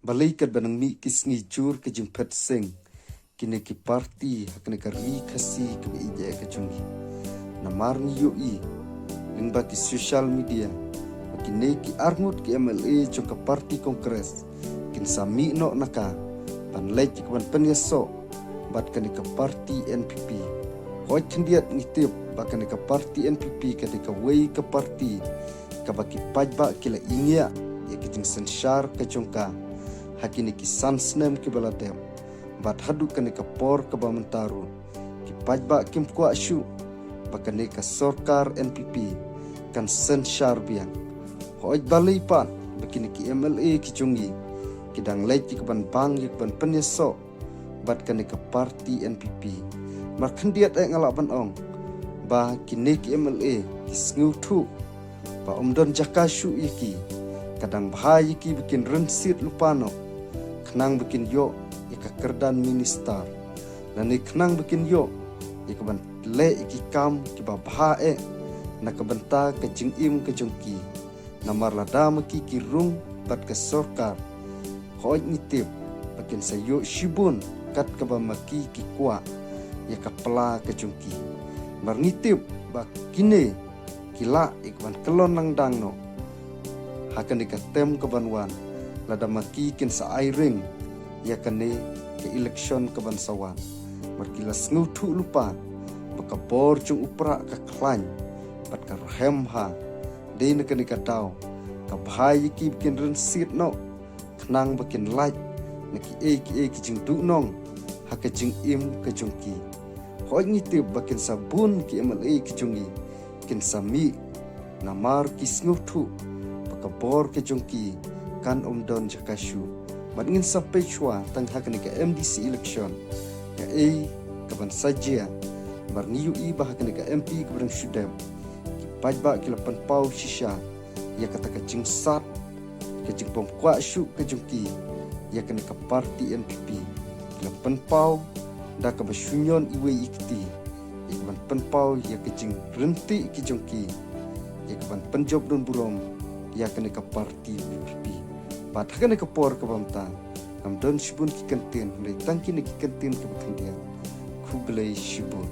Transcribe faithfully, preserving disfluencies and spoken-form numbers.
Balei katba nang mih ki sngi jur ka jingphet seng kine ki parti ha kane ka ri Khasi kaba ïeit ka jong ngi. Namar ngi ïohi lyngba ki social media ba kine ki arngut ki M L A jong ka parti Congress kin sa mih noh na ka ban leit ïa ka ban pynïasoh bad kane ka parti N P P. Hooid khyndiat ngi tip ba kane ka parti N P P ka dei kawei ka parti kaba ki paidbah ki la ïngiah ïa ka jingsynshar ka jong ka ha kine ki san snem kiba la dep. Bad haduh kane ka por kaba mynta ruh ki paidbah kim kwah shuh ba kane ka sorkar N P P kan synshar biang. Hooid balei pat ba kine ki M L A ki jong ngi ki dang leit ïa ka ban bang ïa ka ban pynïasoh bad kane ka parti N P P. Namar khyndiat eh nga lah ban ong ba kine ki M L A ki sngewthuh ba ym don jaka shuh ïa ki. Ka dang bha ïa ki ba kin rynsied lypa noh khnang ba kin ïoh ïa ka kyrdan minister, lane khnang ba kin ïoh ïa ka ban leh ïa ki kam kiba bha eh na ka bynta ka jingim ka jong ki. Namar lada ma ki ki rung bad ka sorkar, hooid ngi tip ba kin sa ïoh shibun kat kaba ma ki ki kwah ïa ka pla ka jong ki. Namar ngi tip ba kine ki lah ïa ka ban kyllon langdang noh ha kane ka term ka ban wan, lada ma ki kin sa ai ring ïa kane ka election ka ban sa wan. Namar ki la sngewthuh lypa ba ka bor jong u prah ka khlaiñ bad ka rhem bha. Dei na kane ka daw ka bha ïa ki ba kin rynsied noh khnang ba kin lait na kiei kiei ki jingduhnong ha ka jingim ka jong ki. Hooid ngi tip ba kin sa bun ki M L A ki jong ngi kin sa mih, namar ki sngewthuh ba ka bor ka jong ki kan ym don jaka shuh. Bad ngin sa peit shuwa tang ha kane ka M D C election kaei ka ban sa jia. Namar ngi ïohi ba ha kane ka M P kaba dang shu dep ki paidbah ki la pynpaw shisha ïa kata ka jingsat, ka jingpom kwah shuh ka jong ki ïa kane ka parti N P P. Ki la pynpaw da kaba shu ñion iwei i kti ïa ka ban pynpaw ïa ka jingryntih ki jong ki ïa ka ban pynjop don burom ïa kane ka parti P P P. Bad ha kane ka por kaba mynta ngam don shibun ki kyntien, hynrei tang kine ki kyntien kiba khyndiat. Khublei shibun.